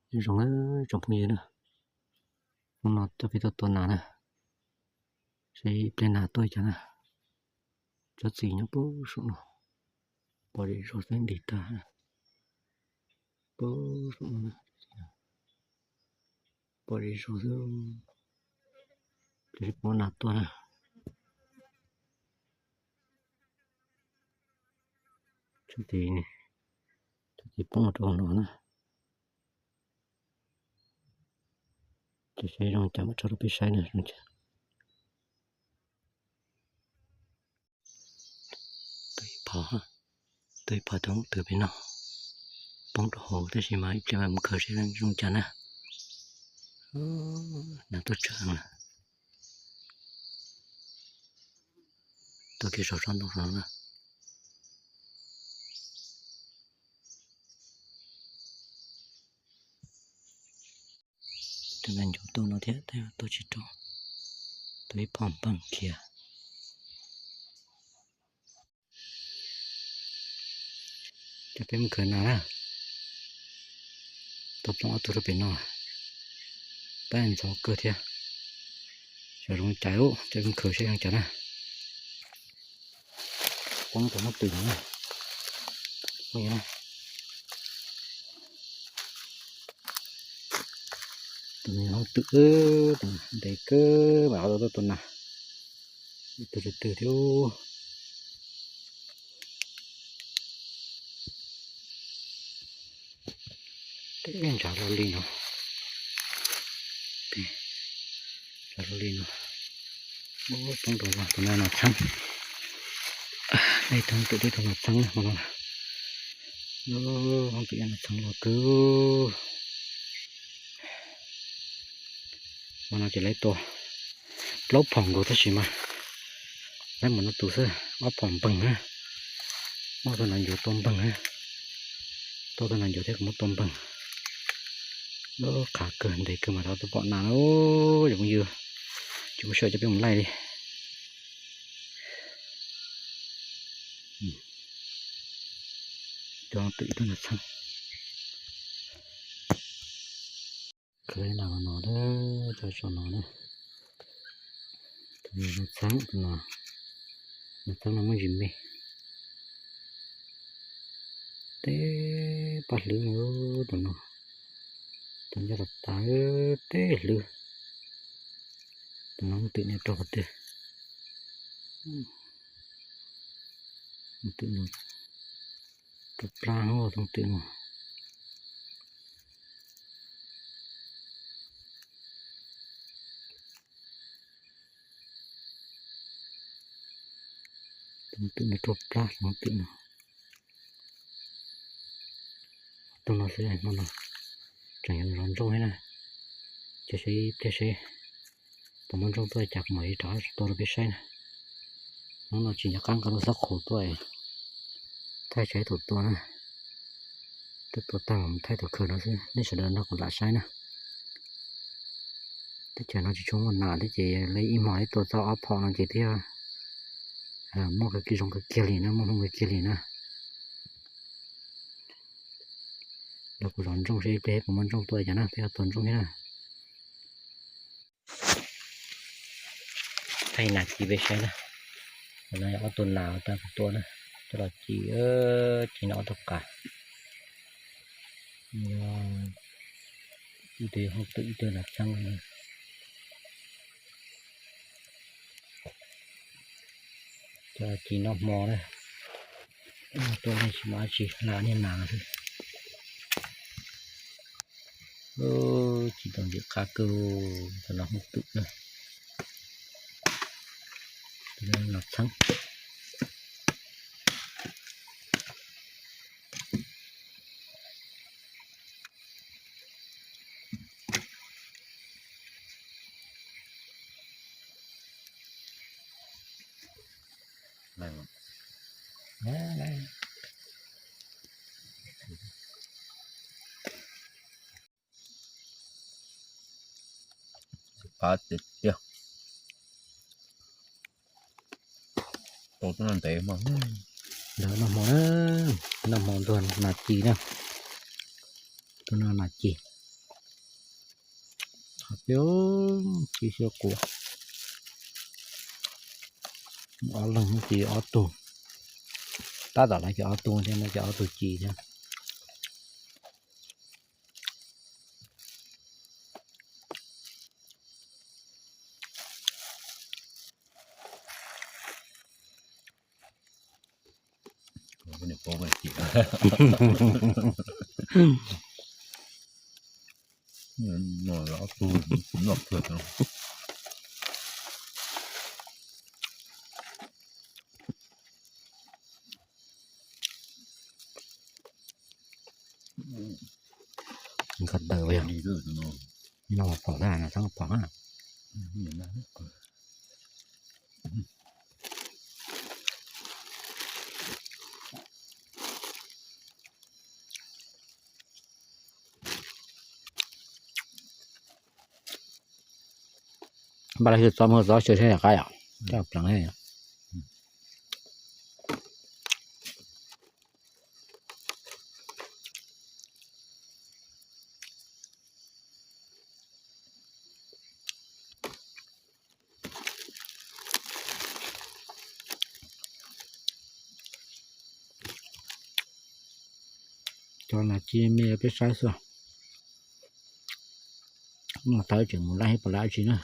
Nyob zoo tsoom phooj ywg na, hnub no coj peb tuaj tua nas na, seb ib pliag nas tuaj cas na. Tsob txiv nyob puag saum no, pom zem zog xwb nti tag. Puag saum no, pom zem zog xwb, tab sis pom nas tuaj na. Tsob txiv, tsob txiv poob rau hauv no na. Ces seb zoo cas mam tso rau peb saib na zoo cas. Tus ib phom, tus ib phom tus hoob twm pem no poob rau hauv tab sis mas ib pliag mam mus khaws seb zoo cas na. Nas tuaj tsawg na. Tuaj kiag saum tsob ntoo no na. Tus nas ncuav tuaj no thiab tab sis tuaj tsis rau, tus ib phom npeeg kiag. Ces peb mus khaws nas na. Tuaj poob ob tug rau pem no, tab ntxhov kawg thiab. Xyov zoo cas lawm, ces mus khaws seb zoo cas na. Poob tus hoob twm no na. Tus me hoob twm, tus ntev kawg mas tuaj tua nas, ib tug twg twg thiab. Tej ntshav lo li no, ntshav lo li no, poob rau tus no nas txheeb. Ib tug hoob twm, ib tug nas txheeb na, hoob twm ib nas txheeb los kawg. Hmo no ces lawv tua plaub phom nkaus tab sis mas lawv mus no tus xwb, ob phom npeeg na. Muab tus nas ncuav tua npeeg na, tua tus nas ncuav thiab kuv muab tua npeeg. Lub qhav kawg ntev kawg mas rov tua pom nas na. Yog phooj ywg, ces kuv sawm coj peb mus laij li. Cov twm ib tug nas txheeb. Khaws nas no, cov tso no na. Tus nas txheeb, tus nas txheeb no muaj ntsis me. Teb paj hlwb no, tus no, tus ncaj los tas teb hlwb. Tus no hoob twm no rau qhov twg? Hoob twm no rau plab hoob twm no. Hoob twm no rau plab hoob twm no. Tus no xwb, hnub no tseem yuav zov ntsooj thiab na. Ces seb ib pliag seb puas muaj ntsooj tuaj cas kuv mam li rov tua rau peb saib na. Hnub no tsis nco qab nqa lub xab qhus tuaj, thaij tsam ib thaum tua na. Twb tua tag mas mus thaij thaum khaws no xwb, nej sawv daws nrog kuv lam saib na. Teb chaws no tsis tshua muaj nas thiab ces lawv ib hmos ib tua txog ob phom no ces twb yog muaj kawg kiag, zoo kawg kiag li na, muaj hmoo kawg kiag li na. Los kuv zov ntsooj seb ib pliag puas muaj ntsooj tuaj cas na, twb yog tua ntsooj thiab na. Thaij nas ci peb saib na. No yog ob tug nas uas kuv tua na, coj los ci, ci no ob tug qab. Yog ib tug hoob twm, ib tug nas txheeb. Coj los ci noj hmo na. Tuaj leej tsis muaj dab tsi, hla niag nas xwb. Ci tau ntxim qab kawg, tus no hoob twm na. Tus no nas txheeb. Qab tiag tiag. Tus no ntev mas. Ntawd noj hmo na, noj hmo ntuag nas ci na. Tus no nas ci. Ces ci siab quav. Ob leeg ci ob tug. Tab tom lawv cov ob tug thiab, no cov ob tug ci thiab. Nkhaus taws, no pom na, no txhob pom na. Npaj lawv hwj txob, muab txob xyaw saib yog qab yom, coj pleev. Cov no ci me peb saib xwb. Noj tag tseem mus laij ib puas lab tsi na.